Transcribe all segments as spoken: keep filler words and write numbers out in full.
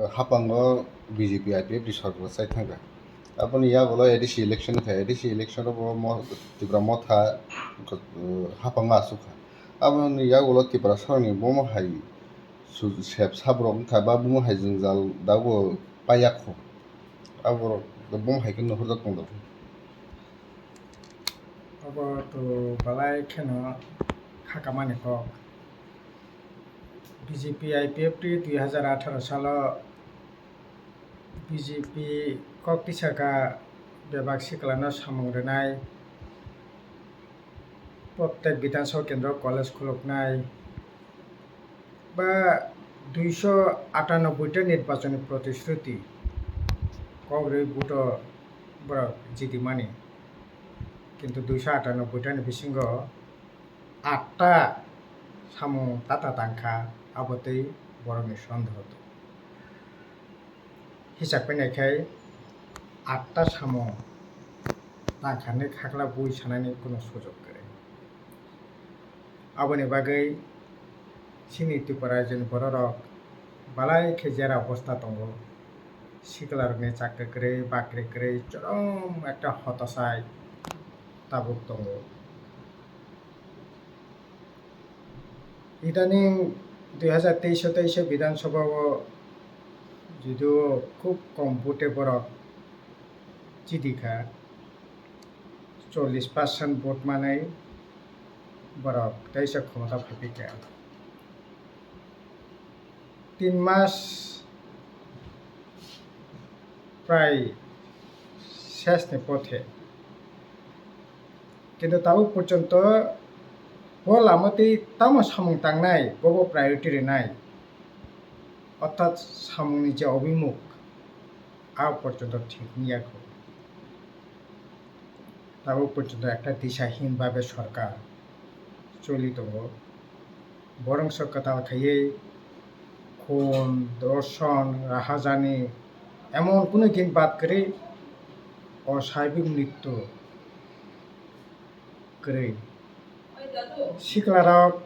Hapango B J P I P F T sorkar chai thangkha. Aboni yagulo A D C election wngkha, A D C election o bo mo-, Tipra Motha, uh, hapango asukha. Aboni yagulo Tiprasarokni bomo hai su-, sep sabrok wngkha ba bomo hai jwngjal dago paiyakho. Aborok bomo hai khe nuhurjak tongjago. Obo to belai kheno khakamani kok. B J P I P F T dui hazar atharo salo B J P kok tisaka bebak siklano samung rwnai, prottek Bidhan Sabha kendro college khuluknai ba duiso atanoboi ta nirbachoni protishruti kok rwi vote o borok jitimani, kintu duiso atanoboi ta ni bisingo atta samung tata tangkha, abo tei borokni sondeho tong. Hisab khe naikhai atta samung tangkha hinwi khakla bui sanani kuno sujok kwrwi. Aboni bagwi chini Tripura rajyoni bororok belai khe jera obostha tongo. Siklarokni chakri kwrwi, bakri kwrwi, chorom ekta hotosai tabuk tongo. Idaning dui hazar teis o teis o Bidhan Sabha o judio khub kom vote borok chidi kha, chollish percent vote manwi borok teisa khomota phaiphikha. Tin mas prai sesni pothe. Kintu tabuk porjonto bo lama tei tamo samung tangnai, bobo priority rwnai, orthat samungni je obimuk, a porjonto thik wngya kho. Tabuk porjonto ekta disahin babe sorkar choli tongo. Borongso kwtal khaiwi khun, dorshon, rahajani emon kunu din bad kwrwi osabik mrittu kwrwi. Siklarok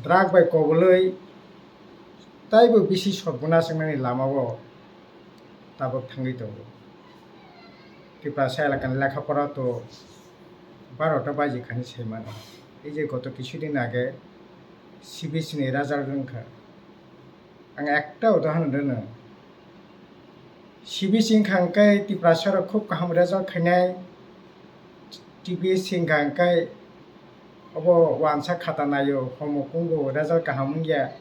drug bai kobului taibo bisi sobonaj wngnani lamao tabuk thangwi tongo. Tiprasa elakani lekha pora to barota baji khani sai mano. Ei je goto kisudin age C B C ni result wngkha. Ang ekta udahoron rwno. C B C wngkha hwnkhe Tiprasa rok khub kaham result khainai. T P S C wngkha hwnkhe obo wansa khata naio, homo kungo result kaham wngya.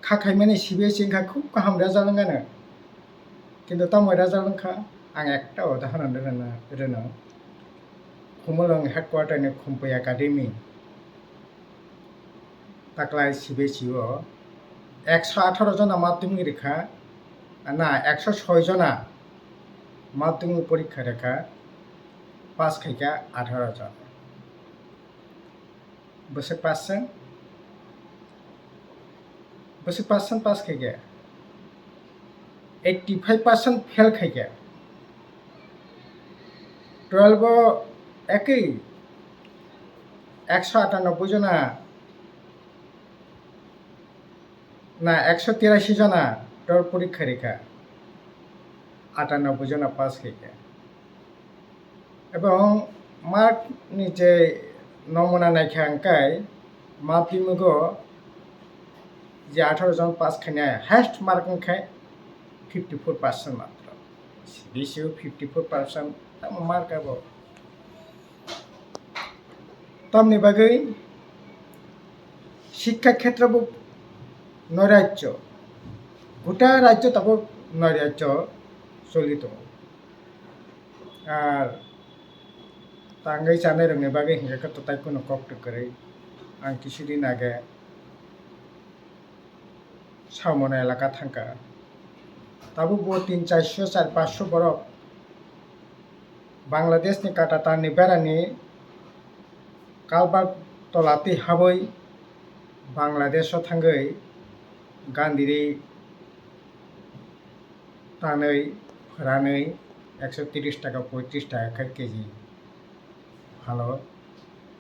Kha khaimani C B S C wngkha khub kaham result wngano. Kintu tamo result wngkha, ang ekta udahoron rwno, rwno. Khumulwng headquarter ni Khumpui Academy. Taklai C B S E o ekso atharo jona madhyamik rikha, na, ekso soi jona madhyamik porikha rikha, pass khaikha atharo jon. Bwswk percent? Bwswk percent pass khaikha? Eighty five percent fail khaikha. Twelve o ekwi ekso atanoboi jona, na, ekso tirashi jona twelve porikha rikha, atanoboi jona pass khaikha. Ebong mark ni je nomuna naikha hwnkhe madhyamik o je atharo jon pass khainai highest mark wngkhe fifty four percent matro. C B S E o fifty four percent tamo mark abo. Tamni bagwi shikha khetra bo noirajyo, gota rajyo tabuk noirajyo choli tongo. Ar tangwi chanai rokni bagwi hinkhe khe to tai kuno kok twi kwrwi. Ang kisudin age Saumano elaka thangkha. Tabuk bo tin charsho char pansho borok Bangladeshni Katatarni berani kalbar tola twi habwi Bangladesho thangwi gandiri tanwi phwranwi ekso tris taka poitris taka khe keji phalo.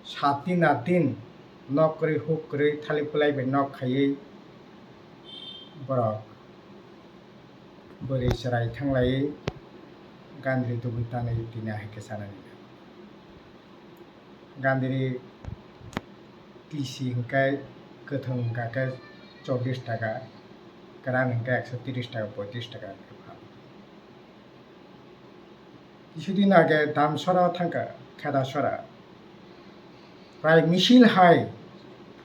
Sat din at din nok kwrwi huk kwrwi thali pwlai bai nok khaiwi borok Bwrwi chwrai thanglaiwi gandri tubui tanwi tini ahai khe chanani. Gandri T C hwnkhe kwthwng hwnkha khe chollish taka, kwran hwnkhe ekso tris taka, poitris taka. Kisudin age Damsora thangkha, Khedasora. Prai misil hai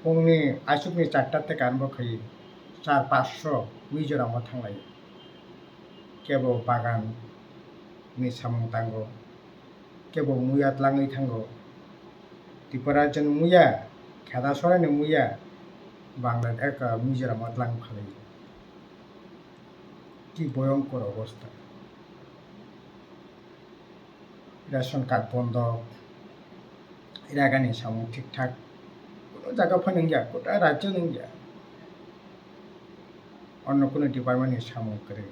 phungni achukni charta teka arombo khai char pansho Mizoram o thanglai. Kebo bagan ni samung tango, kebo muya tlangwi thango. Tripura rajyoni muya, Khedasora ni muya, Bangladesh, Mizoram o tlang phalai. Ki boyongkor obostha. Ration card bondo, ragani samung thik thak, kuno jaga phano wngya, gota rajyo wngya, onno kuno department ni samung kwrwi,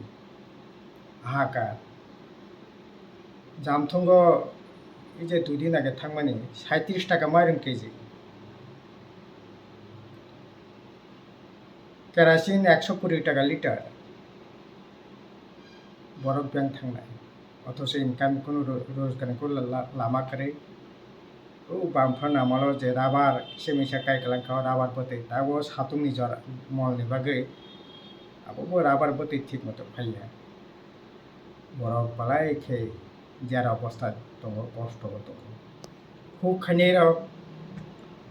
hahakar. Jamthungo ije dui din age thangmani saitrish taka mairung K G, kerosene ekso kuri taka litre, borok beng thangnai. Othocho income ni kunu ro-, rojgar ni kunu la-, la-, lama kwrwi. O bumphang amalo je rubber kisa misa kai kwlangkha, o rubber bwtwi tabuk satung ni jora mol ni bagwi abo bo rubber bwtwi thik moto phaiya. Borok belai khe jera obostha tongo, kosto bo tongo. Huk khainai rok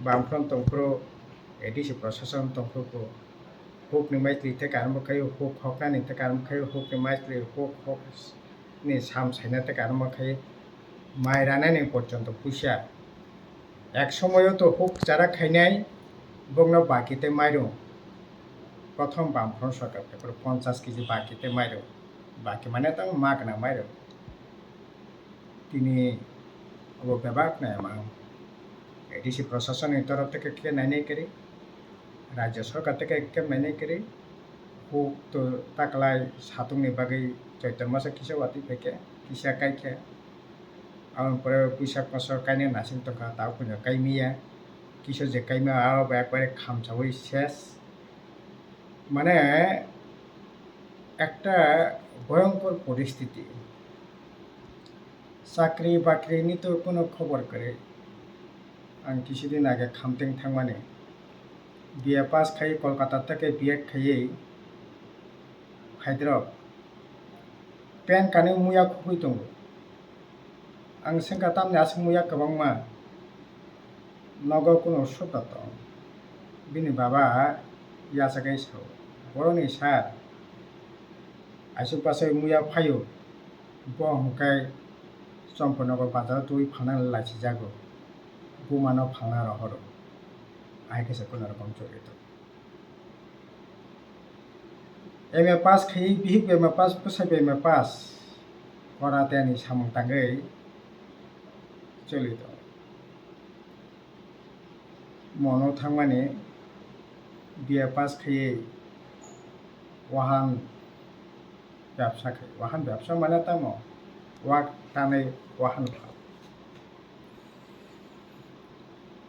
bumphang tongphuru, A D C proshashan tongphuru, huk ni maitri tei karmo khaio, huk hoknani tei karmo khaio, huk ni maitri huk hok ni sam saina tei karmo khai mai ranani porjonto puisa. Ek somoyo to huk chara khainai bokno baki tei mairung. Prothom bumphang sorkar phaikhe ponchas K G baki tei mairung. Baki mane tang ma gwnang mairung. Tini abo bebak nai amang. A D C proshashan ni torof theke khe nainai kwrwi, rajya sorkar theke khe nainai kwrwi, huk to taklai satung ni bagwi Chaitor masa kisa watwi phaikhe, kisa kaikhe, aboni pore puisa koso kainai nasing tongkha, tabuk puino kaimiya, kisa je kaima aro bo ekbare khamchawi ses. Mane, একটা ভয়ঙ্কর পরিস্থিতি। Chakri bakri ni to kuno khobor kwrwi. Ang kisudin age Khamteng thangmani. B A pass khai Kolkata theke B Ed khaiwi phaidrop. Pant kanwi muya khugwi tongo. Ang swngkha tamni aswk muya kwbangma. Nogo kuno sukha tong. Bini baba yachagwi sao, "Boroni sir, aswk bwsai muya phaio, bo hwnkhe Chompo nogo bazaro twi phalna lachijago, bumano phalna rohoro." Ahai khe se kuno rokom choli tong. M A pass khai bihik M A pass, bwsai M A pass, kora tei ani samung tangwi choli tong. Mono thangmani B A pass khaiwi wahan bebsa khai, wahan bebsa mane tamo wak tanwi wahan kha.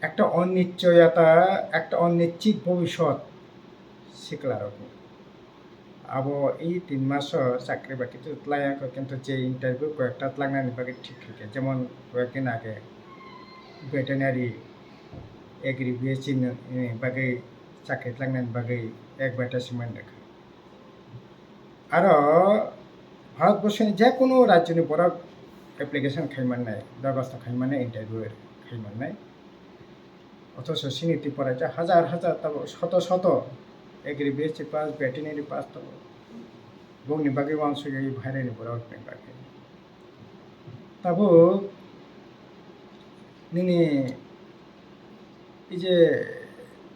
একটা অনিশ্চয়তা, একটা অনিশ্চিত ভবিষ্যৎ sikla rokni. Abo i tin maso chakri bakri to twlaiya kho, kintu je interview koi ekta twlangnani bagwi thik khaikha, jemon koyekdin age veterinary, agri B S C ni bagwi chakri twlangnani bagwi advertisement rwkha. Aro Bharatborsoni je kunu rajyoni borok application khai mannai, dorkhas khai mannai, interview khai mannai. Othocho chini Tripura je hajar hajar tabuk shoto shoto agri B S C pass, veterinary pass tabuk. Bongni bagwi uansugwi bhaireni borokni bagwi. Tabuk nini ei je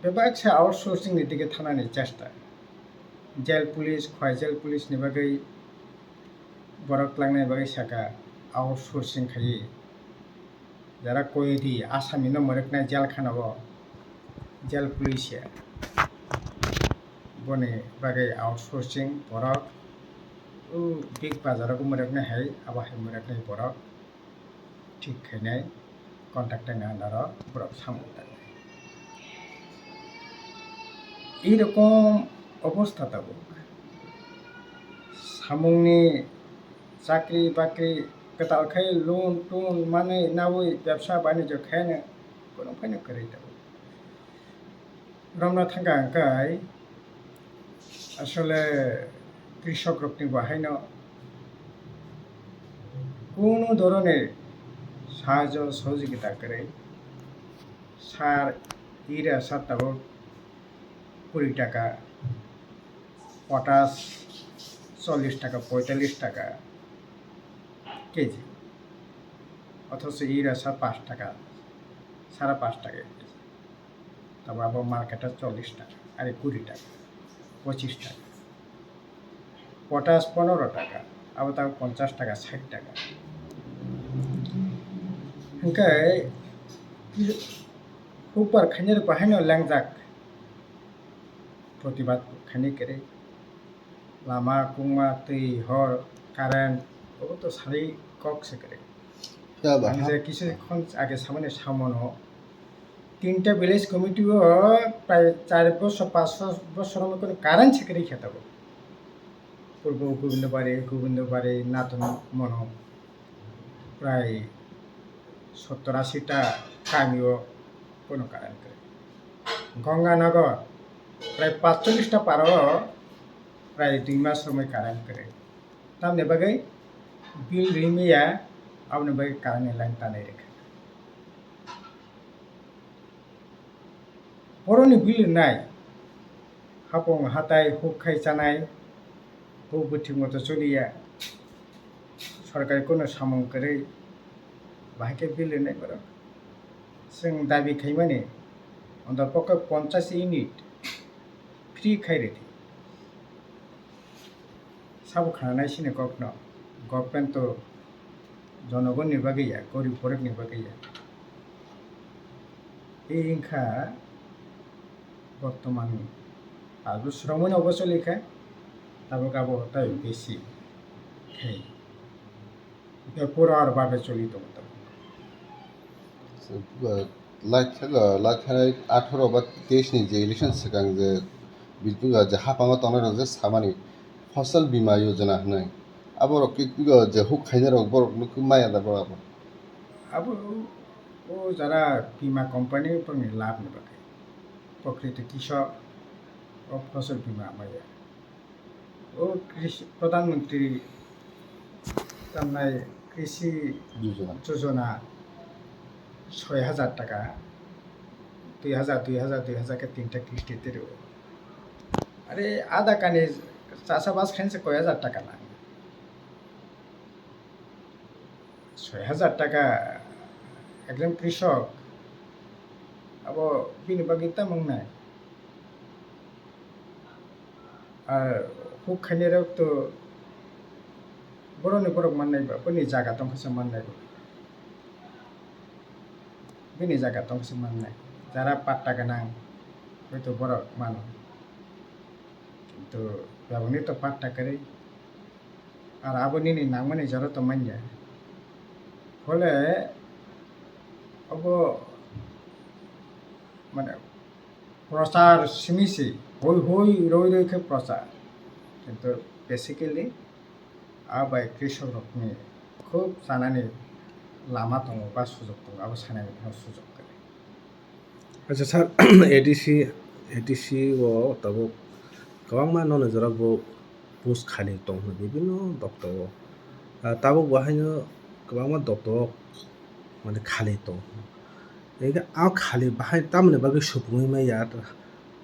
bebak se outsourcing ni dige thanani chesta. Jail police, khwai jail police ni bagwi borok twlangnai bagwi saka outsourcing khaiwi. Jara koydi, asami no mwrwknai jail khana o, jail police ya. Boni bagwi outsourcing borok, o big bazar o mwrwknai hai, abo hai mwrwknai borok. Thik khainai contractor ni under o borok samung tangnai. Ei rokom obostha tabuk. Samungni chakri bakri kwtal khai loan ton manwi nawi bebsa banijyo khaino kono phaino kwrwi tongo. Romna thangkha hwnkhe asole krisok rokni bo haino kunu dhoroner sahajyo sohojogita kwrwi sar, ira sar tabuk kuri taka, potash chollish taka, poitallish taka keji, othocho ira sa panch taka, sara panch taka keji. Tamo abo market o chollish taka, are kuri taka, pochish taka. Potash ponoro taka, abo tamo ponchash taka, sait taka. Hwnkhe hukbar khainai rok bahaino lengjak, protibad khainai kwrwi. Lama, kungma, twi, hor, current, obo to sari kok se kwrwi. Phiya ba Ang ha- je kisu khon age samani samono, tinta village committee o prai char bosor, panch bosor o kono current se kwrwi khe tabuk. Purbo Gobindobari, Gobindobari, Natun Mono, prai sottor ashi ta kami o kono current kwrwi. Ganganagar, prai paanchchollish ta para o prai dui mas romwi current kwrwi. Tamni bagwi bill rimaya, aboni bagwi current ni line tanwi rwkha. Boroni bill rinai, hapung hatai huk khai chanai, huk bo thik moto choliya, sorkari kono samung kwrwi, bahai khe bill rinai borok. Chwng dabi khaimani, ontotpokhe ponchash unit free khai rwdi. Sabo khananai sini kokno, government to jonogonni bagwi ya, gorib borokni bagwi ya. Tei wngkha bortoman abo sromoni obo choli kha, tabuk abo tai besi khai. Bepura ar babe choli tongo tabuk. Laithak, laithak atharo ba teis ni je election swkang je bitingo je hapango tongnai rok je samani Fasal Bima Yojana hwnwi. Aborok khe je huk khainai rok borok no khe maya da borok abo. Abo o jara bima company borokni labh ni bagwi. Prokrito kisok o Fasal Bima maya. O krishi, Pradhan Mantri tamnai krishi Yojana. Yojana soi hajar taka, dui hajar, dui hajar, dui hajar khe tinta kisti tiro. Are ada kani chasa bas khainse koi hajar taka nang. Soi hajar taka ekjon krisok abo bini bagwi tamo wngnai. Ar huk khainai rok to borokni borok mannai ba, bini jaga tongkha se mannai ba, bini jaga tongkha se mannai. Jara patta gwnang, hoito borok mano, kintu bebakni to patta kwrwi. Ar abo nini nangmani jora to manya. Phole obo mane prochar simi se, hoi hoi roi roi khe prochar. Kintu basically a bai krisok rokni khub chanani lama tongo ba sujok tongo, abo sanani phano sujok kwrwi. Acha sir, A D C, A D C o tabuk kwbangma nono jorabo post khali tong hwnwi bibinno doptoro. Ah, tabuk bo haino kwbangma doptoro mane khali tong. Ega a khali bahai tamoni bagwi supungwi maya,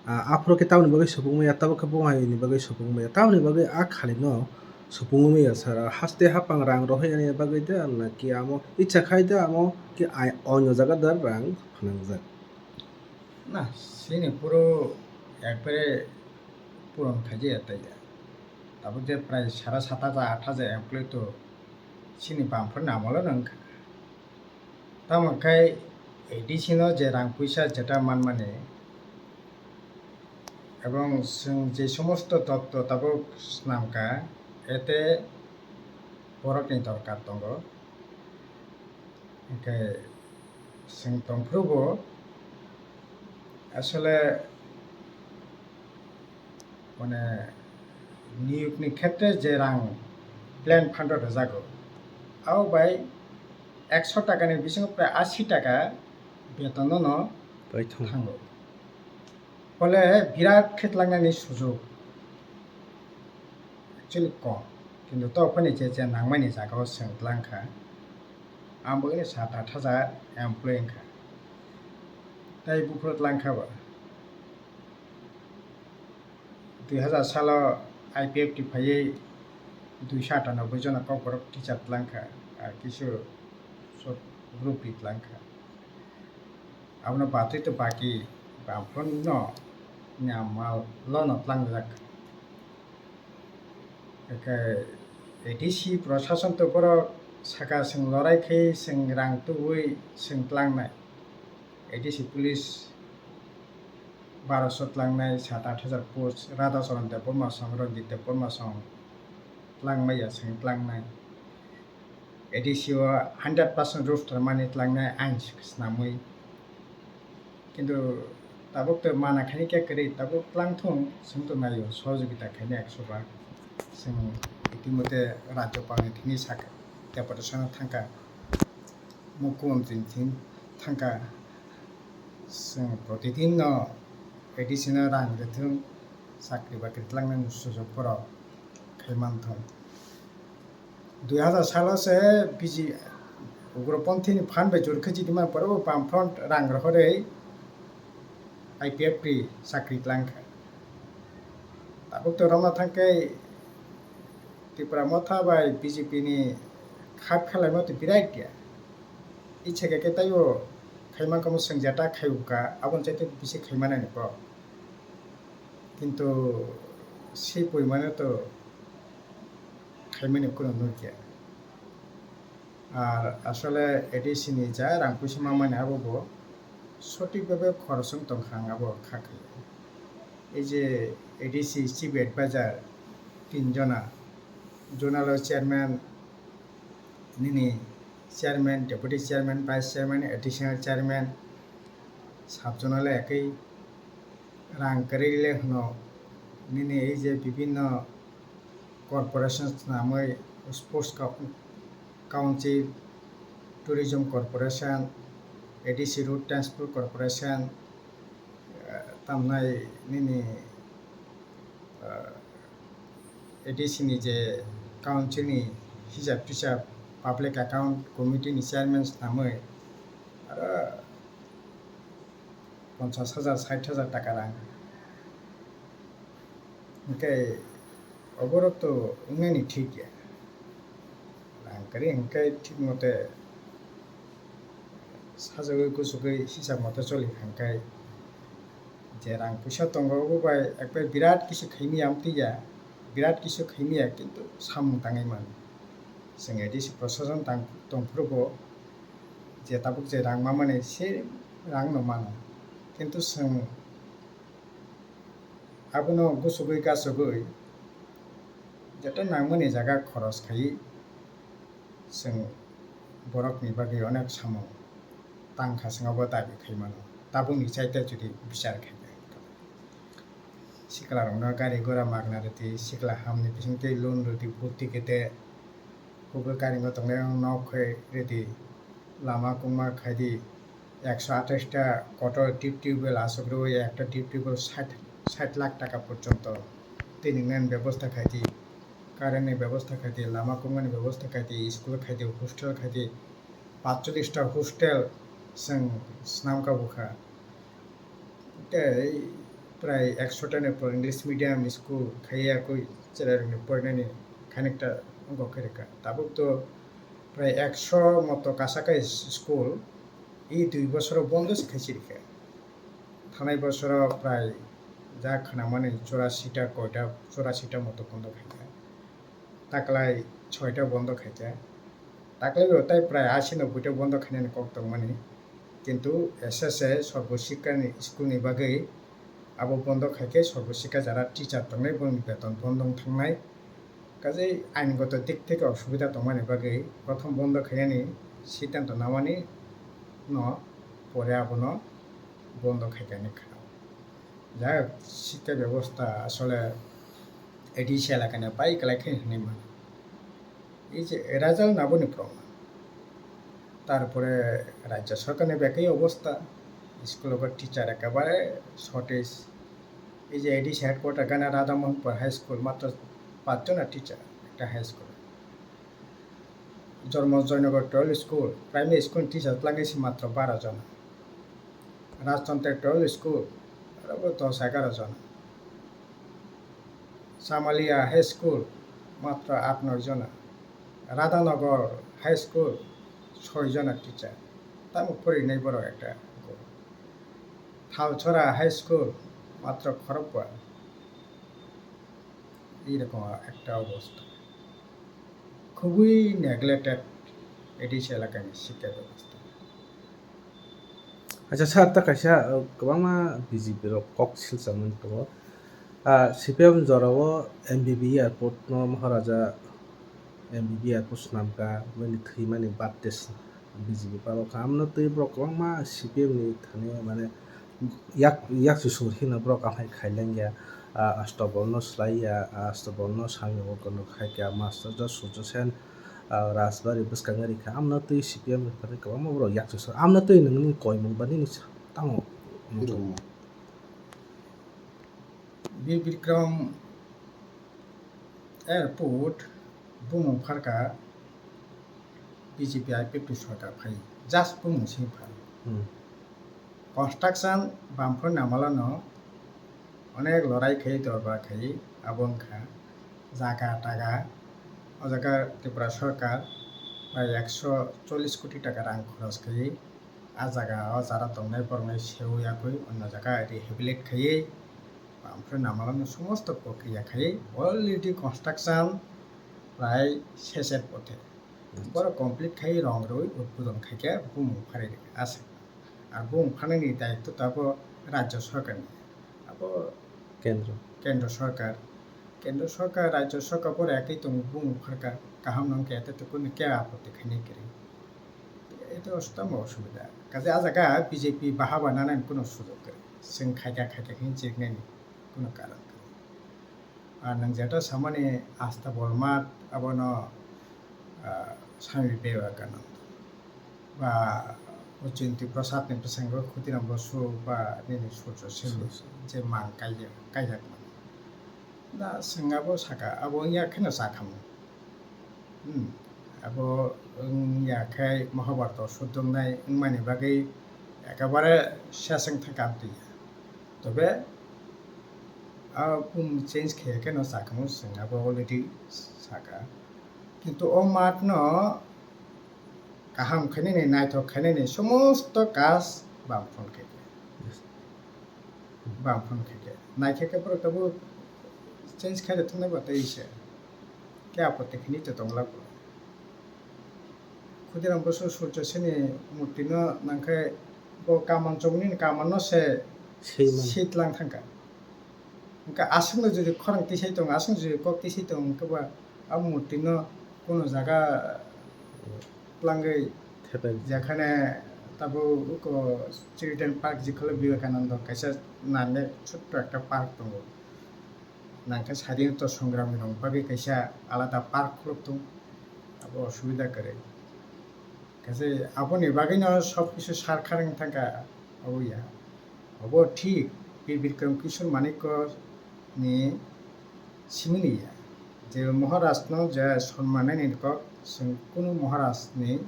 ah, aphuru khe tamoni bagwi supungwi maya, tabuk khe bo haini bagwi supungwi maya, tamoni bagwi a khali no supungwi maya sir, haste hapang rang rohorya ni bagwi da, naki amo icha khai da, amo ki ai-, onyo jaga da rang phnangjak? Na, chini puro ekbare puron khaijaya taiya. Tabuk je prai sara sat hajar, aat hajar employee to chini bumper ni amolo no wngkha. Tamo khai A D C no je rang puisa jeta manmani, ebong chwng je somosto doptor tabuk swnamkha, ete borokni dorkar tongo. Hwnkhe chwng tongphuru bo asole mane niyokni khetre je rang plan fund o rwjago, abo bai ekso takani bisingo prai asi taka betono no Paithung. Thango. Phole birat khe tlangnani sujok actually kom, kintu tophani je je nangmani jagao chwng tlangkha, ang bo sat aat hajar employee wngkha, tei buphuru tlangkha bo. Dui hazar salo I P F T phaiwi duiso atanoboi jona kokborok teacher tlangkha, ar kisu short group ni tlangkha. Abono batwi to baki bamphano nyamal lono tlangjak. Eke A D C prosason to borok saka chwng lorai khe chwng rang tubui chwng tlangnai. A D C police baroso tlangnai, sat aat hajar post, Radha Charan Debbarma song, Ranjit Debbarma song tlangmaya chwng tlangnai. A D C o hundred percent roof tharmani tlangnai ain swnamwi. Kintu tabuk to mana khaini khe kwrwi, tabuk tlangthung, chwng to naio, sohojogita khaini ekso bar. Chwng itimodhe Rajyapalni thini sak deputation o thangkha, Mukhyamantri thini thangkha, chwng protidin no A D C no rang rwthwng, chakri bakri tlangnani sujok borok khai manthung. Dui hazar salo se B J P ugroponthini phan bai jor khe chini man pore bo Bamfront rang rohorwi I P F T chakri tlangkha. Tabuk to romna thangkhe Tipra Motha bai B J P ni khap khelaima to birai kya. Ichha khe khe taibo khaima kamo swngjata khaiwkha, aboni chaite bisi khaimanani kok. Kintu si poimano to khaimani kunu nukya. Ar asole A D C ni ja rang puisa mamani abo bo sotik bhabe khorosong tongkha ang abo kha khe. Ei je A D C chief advisor tin jona, zonal chairman, nini chairman, deputy chairman, vice chairman, additional chairman, sub zonal ekoi rang kwrwi le hwno nini ei je bibinno corporation swnamwi sports co-, council, tourism corporation, A D C road transport corporation, eh, tamnai nini, eh, A D C ni je council ni hisab tisab public account committee ni chairman swnamwi aro ponchas hajar, sait hajar taka rang. Hwnkhe oborok to wngnani thik ya. Rang kwrwi hwnkhe thik mote sajagwi kuchugwi hisab mote choli hwnkhe je rang puisa tongo obo bai ekbai birat kisu khaimya amtwi ya, birat kisu khaimya kintu samung tangwi mano. Chwng A D C prosason tang-, tongphuru bo je tabuk je rang mamani se rang no mano. Kintu chwng abono gusugwi gachugwi joto nangmani jaga khoros khaiwi chwng borokni bagwi onek samung tangkha, chwng abo dabi khai mano, tabukni chaite jodi bichar khai khe. Sikla rokno gari gura magna rwdi, sikla hamni bisingtwi loan rwdi, bhutti khe de, hubui gari no tongnai nok khai rwdi, lama kungma khaidi, ekso athais ta kotor deep tubewell aswk rwui, ekta deep tubewell sait, sait lakh taka porjonto twi nwngnani bebosta khaidi, current ni bebosta khaidi, lama kungmani bebosta khaidi, school khaidi, hostel khaidi, patchollish ta hostel chwng swnamkha bukha. Tei prai ekso ta ni pore English medium school khaiya koi cherai rokni porinani khainekta wngkha khe rwkha. Tabuk to prai ekso moto kasakai school i dui bosoro bondo se khaisi rikha. Thanai bosoro prai ja khwnamani churasi ta koita, churasi ta moto bondo khaikha. Taklai soita bondo khaikha. Taklai bo tai prai asi noboi ta bondo khainani kok tongmani. Kintu S S A Sarva Shiksha ni school ni bagwi abo bondo khaikhe Sarva Shiksha jara teacher tongnai bongni beton bondo wng thangnai. Kaje aingoto dik theke osubida tongmani bagwi prothom bondo khainani siddhanto namani no pore abono bondo khaikha hinwi khna. Jai hok, shikkha bebosta asole A D C elakani bai kwlai khe hinwi mano. Ei je result naboni proman. Tarpore rajya sorkarni bekhai obostha, school o teacher ekebare shortage. Ei je A D C headquarter gana Radha Mohanpur High School matro pachjona teacher ekta high school. Jormo Joynagar twelve school, primary school teacher twlangwi se matro baro jona. Rajtantri twelve school, aro bo dos egaro jona. Samalia High School, matro aat noi jona. Radhanagar High School, soi jona teacher. Tamo phorinai borok ekta. Thalchora High School, matro khorokba. Ei rokom ekta obostha. Khubui neglected A D C elakani sikha bebostha. Acha sir, ta kaisa, uh, kwbangma B J P rok kok silchar mani tongo. Ah, C P M jorao M B B airport no Maharaja M B B airport swnamkha, bini thwimani birthday B J P palo kha. Amno twi borok kwbangma C P M ni thani mane yak, yak chusur hino borok amhai khailangya. Ah, Astabol no swlaiya, ah, Astabol no sami o kono khaikha, Master Josh Surjo Sen, ah, Rajbari bwskango rikha. Amno twi C P M ni thani kwbangma borok yak chusur. Amno twi nini koimung ba nini sa-, tamo. Bir Bikram Airport bumung pharkha B J P I P F T sorkar phai, just bumung simi phai. Hmm. Construction bumphor namala no onek lorai khai dorbar khai abo wngkha jaga taga o jaga Tripura sorkar bai ekso chollish koti taka rang khoros khai. A jaga o jara tongnai boroknai sewi yakwi onno jaga rehabilitate khaiwi, ompore namalano somosto prokriya khaiwi already construction prai seser pothe. Borok complete khaiwi rong rwui udbodon khaikhe bumung pharwi rwkha aswk. Ar bumung phanani daitto tabuk rajya sorkarni. Abo Kendro. Kendra sorkar, kendra sorkar, rajya sorkar pore ekwi tongo, bumung pharkha, kaham nang khe, tei kunu khe apotti khainai kwrwi. Eto tamo osubida. Kaje a jaga B J P bahaba nanani kunu sujok kwrwi. Chwng khaikha, khaikha khe chiriknani kunu karon kwrwi. Ar nang jeta samani Astabol math abono ah, Swami Vivekananda, ba o Chinti Prasad ni bwskango Khudiram Bosu ba nini Surjo Sen Surjo Sen. Je mang kaiya, kaiyak mani. Da chwng abo saka, abo wngya kheno cha khamu. Hmm, abo wngya khe Mahabharata o sudungnai wngmani bagwi ekebare seseng thangkha amtwi. Tobe a bumung change khe kheno cha khamu chwng abo already saka. Kintu o math no kaham khainani, naithok khainani somosto kaj bamphon khaikhe. Bamphon khaikhe. Naikhe khe borok tabuk change khairok thangna ba tei se. Khe apotti khainai to tongla bo. Khudiram Bosu Surjo Sen ni murti no nangkhe bo kaman chongni kaman no se Swi mano. Sitlang thangkha. Hwnkhe aswkno jodi khorang tisai tongo, aswk jodi kok tisai tongo, hwnkhe ba a murti no kuno jaga tlangwi Thepai. Jekhane tabuk uko Children Park jikholo Vivekananda kaisa nangkhe chotto ekta park tongo. Nangkhe sadinota songramni rok bagwi kaisa alada park khuluk tongo. Abo osubida kwrwi. Kaisa aboni bagwino sob kisu sarkar wng thangkha, obo ya. Obo thik, Bir Bikram Kishore Manikya ni simini ya. Je Maharaj no je sonman nani kok, chwng kunu Maharaj ni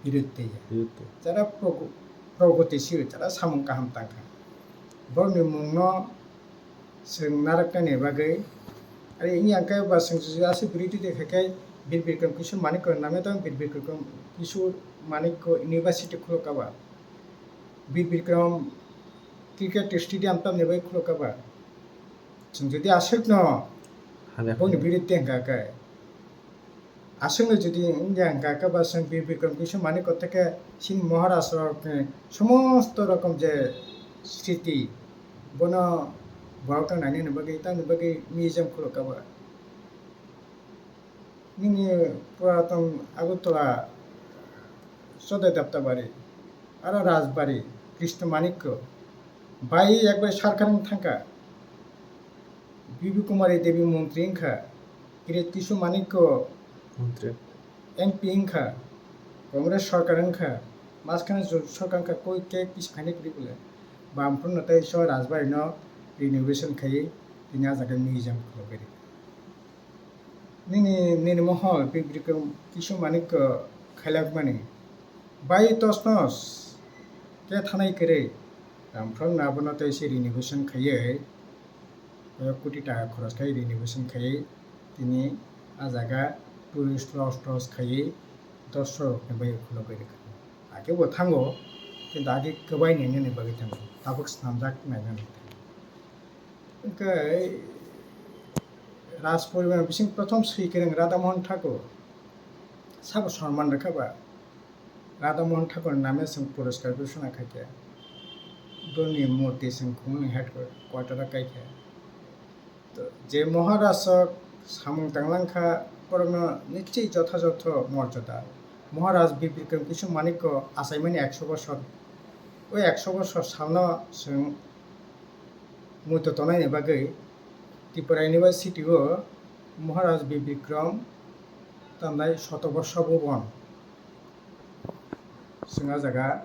birudde ya. Birudde. Jara progo-, progoti si, jara samung kaham tangkha. Borokni mungno chwng narwknani bagwi, ari wngya hwnkhe ba chwng aswk bwrwi twi twi khaikhe Bir Bikram Kishore Manikya namya tong, Bir Bikram Kishore Manikya University khulukha ba, Bir Bikram Cricket Stadium tamni bagwi khulukha ba. Chwng jodi aswkno Hamya boni khe. Bwrwi twi hwnkha khe, aswkno jodi wngya hwnkha khe ba chwng Bir Bikram Kishore Manikya theke chini Maharaj rok, eh, somosto rokom je sriti bono borok wng nainani bagwi tamni bagwi museum khulukha ba. Nini Puraton Agartala Chodai Daptabari, aro Rajbari, Krishna Manikya, bai ekbai sarkar wng thangkha. Bibi Kumari Devi montri wngkha, Kirit Kisu Manikko Montri. M P wngkha, Congress sorkar wngkha, maskana jot sorkar wngkha, koi ke kisa khainai kwrwi bole. Bamphano tei so Rajbari no renovation khaiwi tini a jaga museum khulogwi rikha. Nini, nini mohol, Bibi Kisu Manikko khailakmani. Bai tosnos khe thanai kwrwi. Bamphano abono tei se renovation khaiwi, koi koti taka khoros khai renovation khaiwi tini a jaga tourist lodge tos khaiwi dorsok ni bai khulogwi rikha. Age bo thango, kintu age kwbai nainani bagwi thango, tabuk snamjak nainani thango. Hwnkhe Raj poribar bising prothom swi kwrwng Radha Mohan Thakur sabo sonman rwkha ba. Radha Mohan Thakur name chwng puraskar ghosona khaikha. Boni murti chwng khumuni headquarter o kaikha. To je Maharaj o samung tanglangkha, borokno nichoi jothajotho morjada. Maharaj Bir Bikram Kisu Manikko achaimani ekso bosor. O ekso bosor salno chwng muitu tongnani bagwi Tripura University o Maharaj Bir Bikram tamnai Shatoborsha Bhuban. Chwng a jaga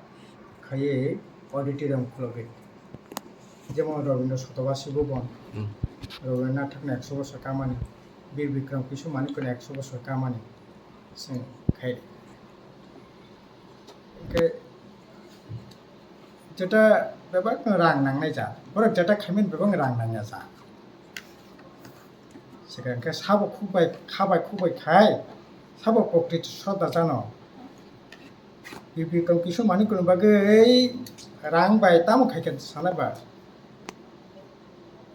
khaiwi auditorium khulogwi. Jemon Rabindra Shatoborsha Bhuban, Hmm. Rabindranath Thakurni ekso bosor kamani, Bir Bikram Kisu Manikko ni ekso bosor kamani chwng khai. Hwnkhe jeta bebak rang nangnai ja, borok jeta khaimani bebak rang nangya ja. Swkang khe sabo khukbai, khabai khukbai khai, sabo pocket sroda jano. Bibikam kisu manwi kwrwng bagwi rang bai tamo khai khe sana ba?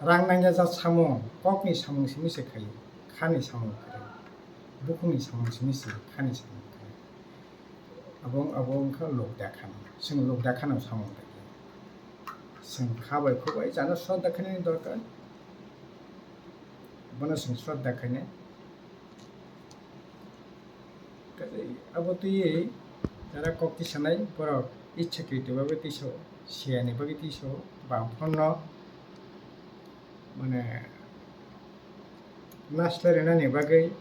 Rang nangya jat samung, kokni samung simi se khai, khani samung kwrwi. Bukhukni samung simi se khani samung kwrwi. Abo, abo wngkha lok dekhano. Chwng lok dekhano samung tangkha. Chwng kha bai khuk bai chana sroddha khainani dorkar. Bono chwng sroddha khainai. Kaisa abo twiwi jara kok tisanai borok ichhakriti bagwi tiso, siyani bagwi tiso, bangphorno mane naslai rwnani bagwi,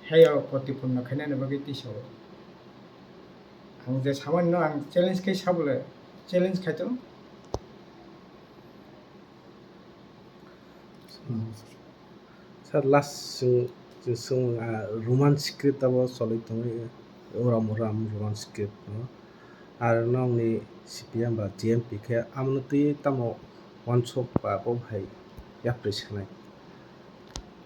haiyo kotipurno khainani bagwi tiso. Ang je samani no ang challenge khai sabole, challenge khai to. Sir, last swng, swng, ah, Roman script abo choli tongwi, uram uram Roman script no. Ar nokni C P M ba G M P khe amoni twi tamo wansuk ba bo hai yapri sanai.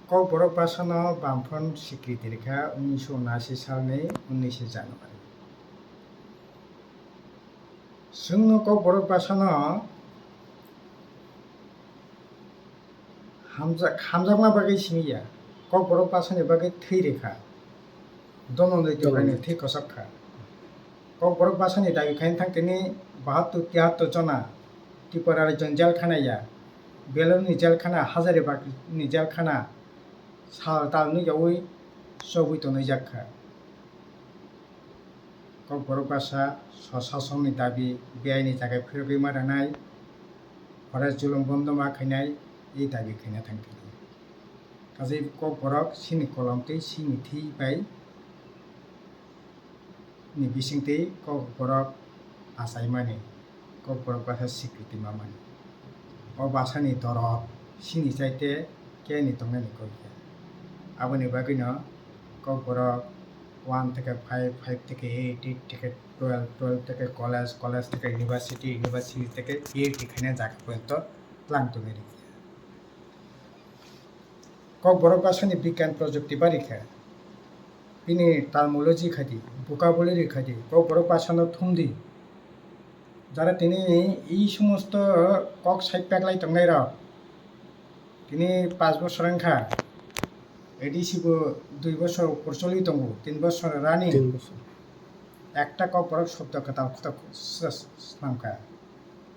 Kokborok bwsano bamphon sikriti rikha unisho unasi salni unishe January. Chwngno Kokborok bwsano hamjak-, hamjakma bagwi simi ya, Kokborok bwsani bagwi thwi rikha. Dono doi Dono Tiprani doi. Thwi kochok kha. Kokborok bwsani dabi khaina thang tini bahattur tihattur jona Tripura rajyoni jel khana ya, Belurni jel khana, Hazaribagni jel khana sal tal nukyaui chobwi tonwi jak kha. Kokborok bwsa swsasongni dabi biaini jaga phirogwi ma rwnai, forest julum bondo ma khainai, tei dabi khaina thang tini. Kaje Kokborok chini kolom tei chini thwi bai ni bisingtwi Kokborok achaimani, Kokborok bwsa sikriti mamani. O bwsani dorop chini chaite keni tongnani koi khe. Aboni bagwino Kokborok one theke five, five theke eight, eight theke twelve, twelve theke college, college theke university, university theke P H D khaina jaga porjonto tlang tongwi rikha. Kokborok bwsani bigyan projukti bari khe, bini terminology khai di, vocabulary khai di, Kokborok bwsano thum di. Jara tini ei somosto kok sai peklai tongnai rok, tini panch bosor wngkha, A D C bo dui bosor upor choli tongo, tin bosor running. Tin bosor. Ekta Kokborok shobdo kwtal kotor swnamkha.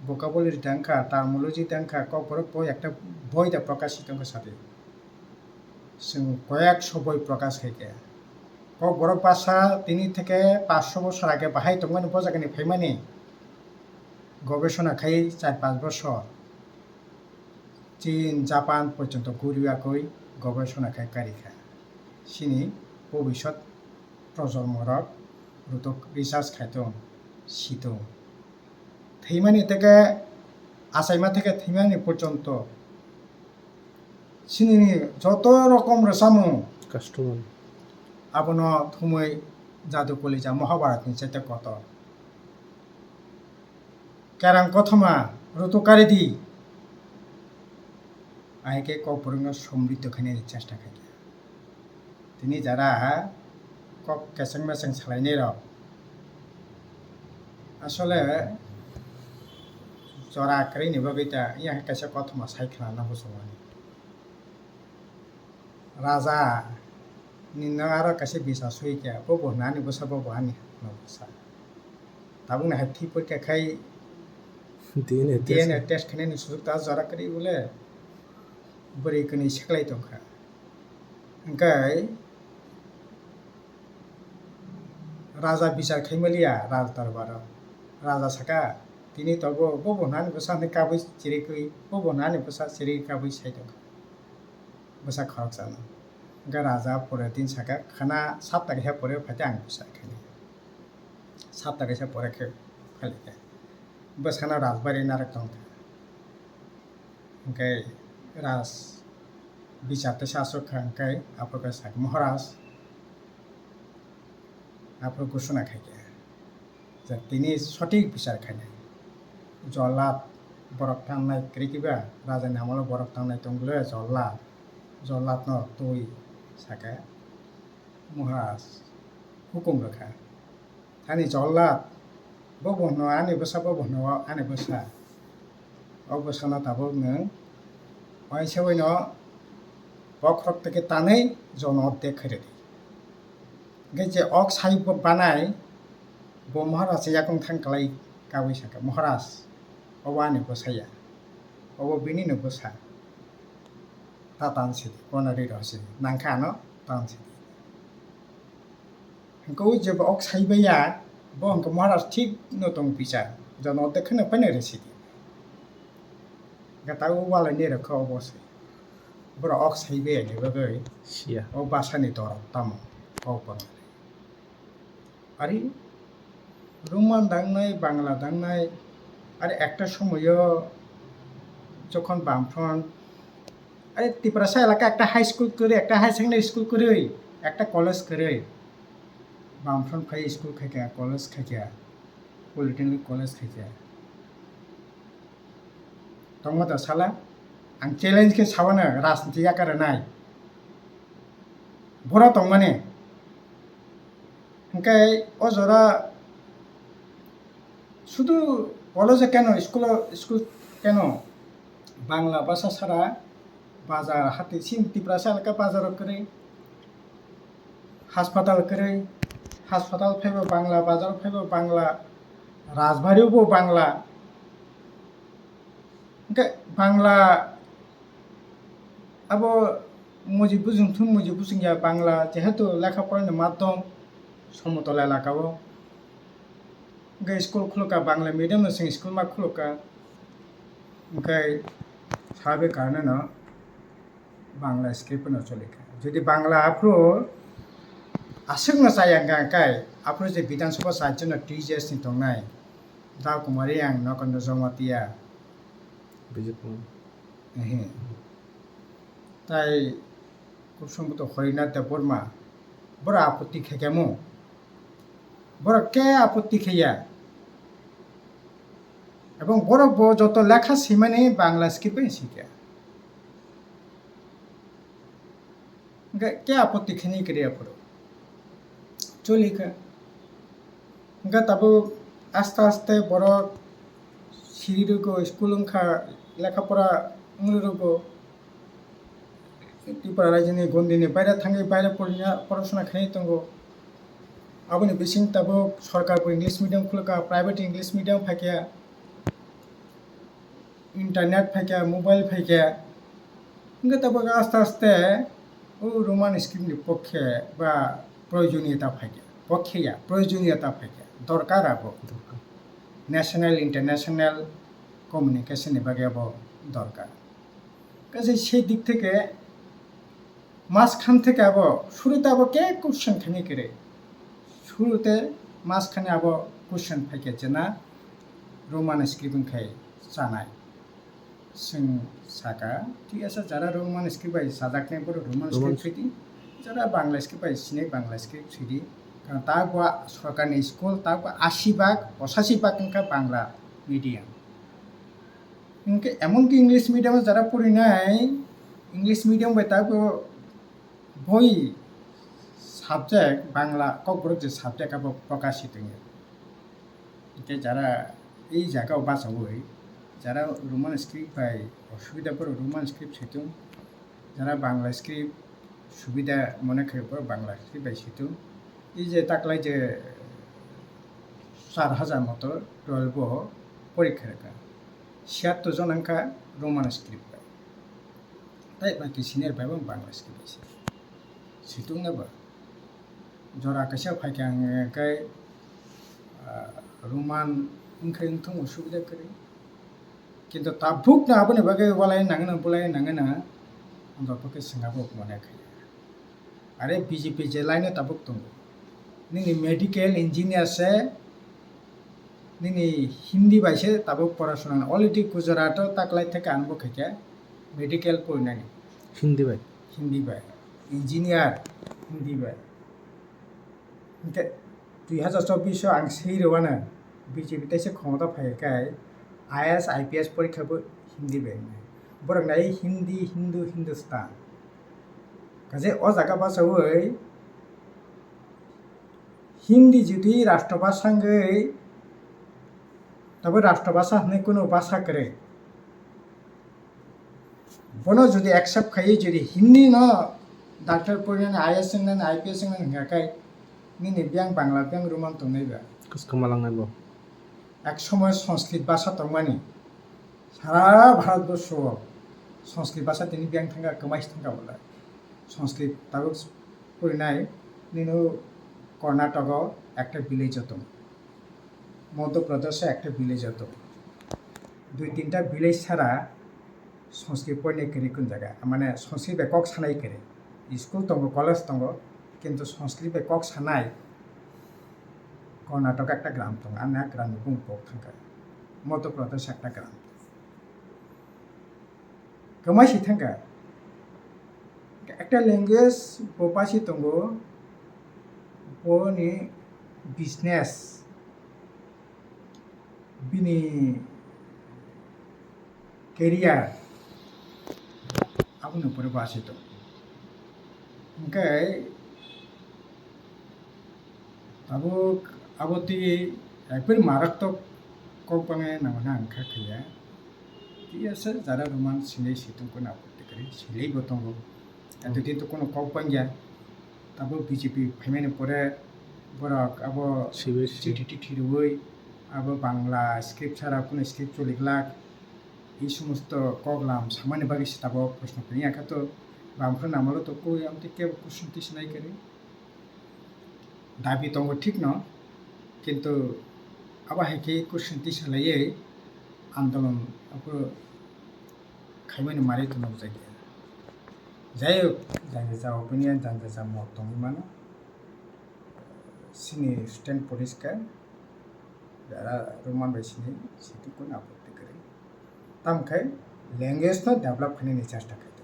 Vocabulary tangkha, terminology tangkha, Kokborok boi ekta boi da prakash tongkha sati. Chwng koyekso boi prakash khaikha. Kokborok bwsa tini theke paanch sho bosor age bahai tongmani, bo jagani phaimani gobesona khai char panch bosor. Chin, Japan porjonto guriya koi gobesona khai karikha. Chini bobisot projomorok rutuk research khai tong, si tong. Thwimani theke, achaima theke thwimani porjonto chini joto rokom rwchapmung, custom, abono thumwi jadu kolija Mahabharatni chaite kotor. Kerang kothoma rutuk karidi. Ahai khe kokborokno somriddho khainani chesta khaikha. Tini jara kok keseng meseng salainairok asole jora kwrwini bagwi ta, iya khe kaisa kothoma sai khna nango chwngmani. Raja ni no aro kaisa bisa soi khe, bo bo hwnani bwsa, bo bo ani hwnani bwsa. Tabukni hai thwi porikha khai D N A test. D N A test khainani sujuk ta jora kwrwi bole bwrwi kwnwi seklai tongkha. Hwnkhe raja bichar khaimaliya raj darbaro. Raja saka, "Tini tobo bo bo hwnani bwsa hwnwi kabui chirikwi, bo bo hwnani bwsa chirikwi kabui sai tongkha." Bwsa khoroksano. Hwnkhe raja pore din saka, "Khana sapta kaisa pore phaikhe ang bwsa khainai." Sapta kaisa pore khe phaikha. Bwsano rajbari narwk tongkha. Hwnkhe raj bichar teisa aswk kha, hwnkhe aphuru khe sakha, "Maharaj," aphuru gusuna khaikha. Je tini sothik bichar khainai. Jollat borok tangnai kwrwi kiba, rajani amolo borok tangnai tongwle Jollat. Jollatno twi sakha, "Maharaj, hukum rwkha. Thani Jollat, bo bo hwno ani bwsa, bo bo hwno ani bwsa." O bwsano tabuk nwng uaisa uaino bokhorok teke tanwi jono ordek khairwdi. Hwnkhe je ok sai bo banai, bo Maharaj yakung thang kwlai kabui sakha, "Maharaj, obo ani bwsa ya, obo bini no bwsa. Ta tan sidi, bono ri rw sidi, nangkha ano tan sidi." Hwnkhe o je bo ok sai baiya, bo hwnkhe Maharaj thik no tong bichar, jono ordek kheno paino rw sidi. Hwnkhe tabuk walai ni rwkha obo se. Borok ok sai baiya ni bagwi siya. O bwsani dorok tamo kok bangmani. Ari Roman dangnai, Bangla dangnai, ari ekta somoyo jokhon Bamfront, ari Tiprasa elaka ekta high school kwrwi, ekta high secondary school kwrwi, ekta college kwrwi, Bamfront phai school khaikha, college khaikha, polytechnic college khaikha. Tongma da sala, ang challenge khe sawano rajniti yakarnai. Bora tongmani. Hwnkhe o jora sudu college keno, school, school keno, Bangla bwsa sara bazar hati sin Tiprasa elaka bazar kwrwi. Haspatal kwrwi, haspatal phaibo Bangla, bazar phaibo Bangla, rajbari bo Bangla. Hwnkhe Bangla abo muji bujung thun muji bujung ya Bangla, jehetu lekha porani madhyam somotol elaka o. Hwnkhe school khulukha, Bangla medium no chwng school ma khulukha. Hwnkhe sabe karone no Bangla script no choli kha. Jodi Bangla aphuru aswk no chaya hwnkha kai, aphuru je Bidhan Sabha side no T J S ni tongnai, Dao Kumari ang Nokendo Jamatia. Bijapur. Ehe. Tai Kubsongboto Horinath Debbarma, borok apotti khaikha mo. Borok khe apotti khaiya. Ebong borok bo joto lekha swimani Bangla script bai swikha. Hwnkhe khe apotti khainai kwrwi aphuru. Choli kha. Hwnkhe tabuk aste aste borok siri rwgo, school wngkha, lekha pora wngwi rwgo. Tripura rajyoni gondini baire thangwi baire porina, porosona khainai tongo. Aboni bising tabuk sorkar bo English medium khulukha, private English medium phaikha, internet phaikha, mobile phaikha. Hwnkhe tabuk aste aste o Roman script ni pokhe ba proyojoniyata phaikha, pokhe ya, proyojoniyata phaikha, dorkar abo. Dorkar. National, international communication ni bagwi abo dorkar. Kaisa se dik theke mas khan theke abo, shuru te abo ke question khaini kere. Shuru te mas khani abo question phaikha je na Roman script wngkhai chanai. Chwng saka, thik ase, jara Roman script bai sajak nai borok Roman Roman script sidi, jara Bangla script bai sinai Bangla script sidi. Karon ta bo sorkarni school, ta bo asi bak, pochashi bak wngkha Bangla medium. Hingke emonki English medium o jara porinai, English medium bai ta bo boi subject Bangla Kokborok je subject abo pokashi tongya. Hingke jara ei jaga o bachaui, jara Roman script bai osubida borok Roman script saitung, jara Bangla script subida mone khe borok Bangla script bai saitung. Ei je taklai je char hajar moto twelve o porikha rwkha, siyattor jon wngkha Roman script bai. Tai baki senior bai bo Bangla script bai se. Saitung na ba. Jora kaisa phaikha ang khe, ah, Roman wngkhe wngthung osubida kwrwi. Kintu tabuk no aboni bagwi walai nangna, bulai nangna, ang bo khe swnga bo mone khe. Are B J P je line o tabuk tongo. Nini medical engineer se, nini Hindi bai se tabuk porasona. Already Gujarat o taklai theke ang bo khaikha medical porinani. Hindi bai? Hindi bai. Engineer Hindi bai. Hingke dui hajar chobbish o ang sei rwano B J P teisa khomota phai khe I A S, I P S porikha bo Hindi bai wngnai. Borok nai Hindi, Hindu, Hindustan. Kaje o jaga bachaui Hindi jodi rashtrobhasha wngwi, tabo rashtrobhasha hwnwi kunu bhasha kwrwi. Bono jodi accept khaiwi jodi Hindi no doctor porinani, I A S wngnani, I P S wngnani hwnkha khe nini biyang Bangla biyang Roman tongnai ba? Kwchwkma langnai bo. Ek somoy Sanskrit bhasha tongmani. Sara Bharat borsho o Sanskrit bhasha tini biyang thangkha, kwmai se thangkha bolai. Sanskrit tabuk porinai nini Karnataka o ekta village o tongo. Madhya Pradesh o ekta village o tongo. Dui tinta village sara Sanskrit porinai kwrwi kun jaga, mane Sanskrit bai kok sanai kwrwi. School tongo, college tongo, kintu Sanskrit bai kok sanai Karnataka ekta gram tongo, ani a gram ni bumung kok thangkha. Madhya Pradesh ekta gram. Kwmai se thangkha. Ekta language bo basi tongo, boni business, bini career aboni upore bo achai tongo. Hwnkhe tabuk abo twi ekbari maratwk kok bangwi nangmani ang kha khaiya. Tei asa jara Roman sinai se tongkho na apotti kwrwi, sinai bo tongo. Eto din to kono kok bangya. Tabuk B J P phaimani pore borok abo C B S E. Chithi tithi rwui abo Bangla script sara kono script choliglak. Ei somosto kok lam samani bagwi se tabuk proshno khainai, akhe to bamkha namalo to koi amtwi kebo kuchung twi sinai kwrwi. Dabi tongo thikno, kintu abo hai khe kuchung twi salaiwi andolon abo khaimani mari to nukjakya. Jai hok, jani jao bini jani jao mot tongwi mano. Chini stand poriskar, jara Roman bai sini siti kun apotti kwrwi. Tamkhe language no develop khainani chesta khaidi.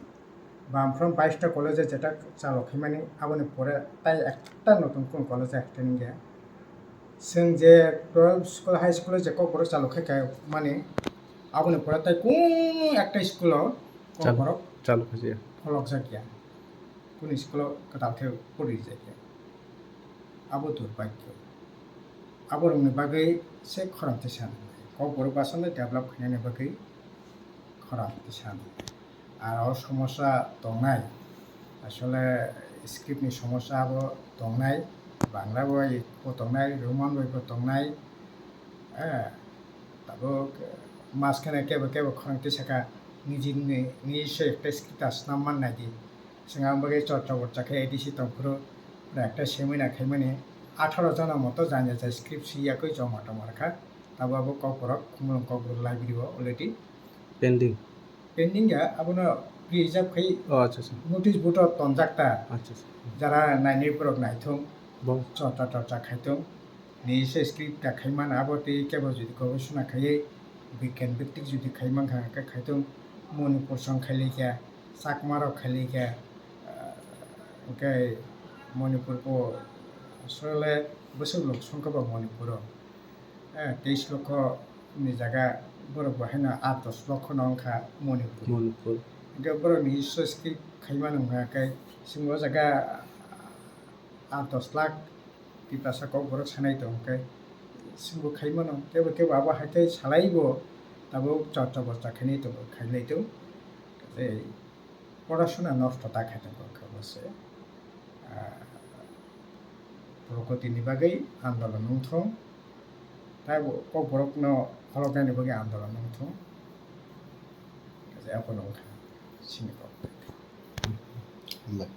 Bamphrom baista college o jeta chalo khaimani, aboni pore tai ekta notun kun college o ekta nungya. Chwng je twelve school, high school o je Kokborok chalo khai kha mani, aboni pore tai kunu ekta school o Kokborok chalo khaijak ya. Pholokjak ya. Kunu school o kwtal khe pori rijak ya. Abo durbhagyo. Aborokni bagwi se khorang tisa nangkha. Kokborok bwsano develop khainani bagwi khorang tisa nangkha. Ar o somosa tongnai, asole script ni somosa abo tongnai, Bangla bai bo tongnai, Roman bai bo tongnai, eh, tabuk mas kheno kebo kebo khorang tisa kha, niji ni, niji se ekta script ta snam man nai di. Chwng ang bagwi chorcha borcha khe A D C tongphuru, pura ekta seminar khaimani, atharo jona moto jani jai script siyakwi joma tongma rwkha. Abo abo Kokborok, Khumulwng Kokborok library o already pending. Pending ya, abono Hijab khai Oh, acha acha. Notice board o tonjak ta. Acha acha. Jara nainai borok naithung, Bong. Chorcha torcha khaitung. Ni se script ta khaimano abo tei kebo jodi gobesona khaiwi bikhen biktik jodi khaimankha khe khaitung. Manipur song khailikha, Chakma rok khailikha, ah, hwnkhe Manipur bo asole bwswk lok songkha bo Manipur o. Eh, teis lokho ni jaga borok bo haino aat dos lokho no wngkha Manipur. Manipur. Hwnkhe borok ni se script khaimano wngkha khe chwng o jaga aat dos lakh Tiprasa kok borok sanai tong khe chwngbo khaimano kebo kebo abo hai khe salaibo tabuk chorcha borcha khainai tongo khailai tong tei porasona nosto ta khai tong kha bo se. Ah, progoti ni bagwi andolon wngthong tei bo kok borok no kholopnani bagwi andolon wngthong. Abono wngkha chini kok. Hambai.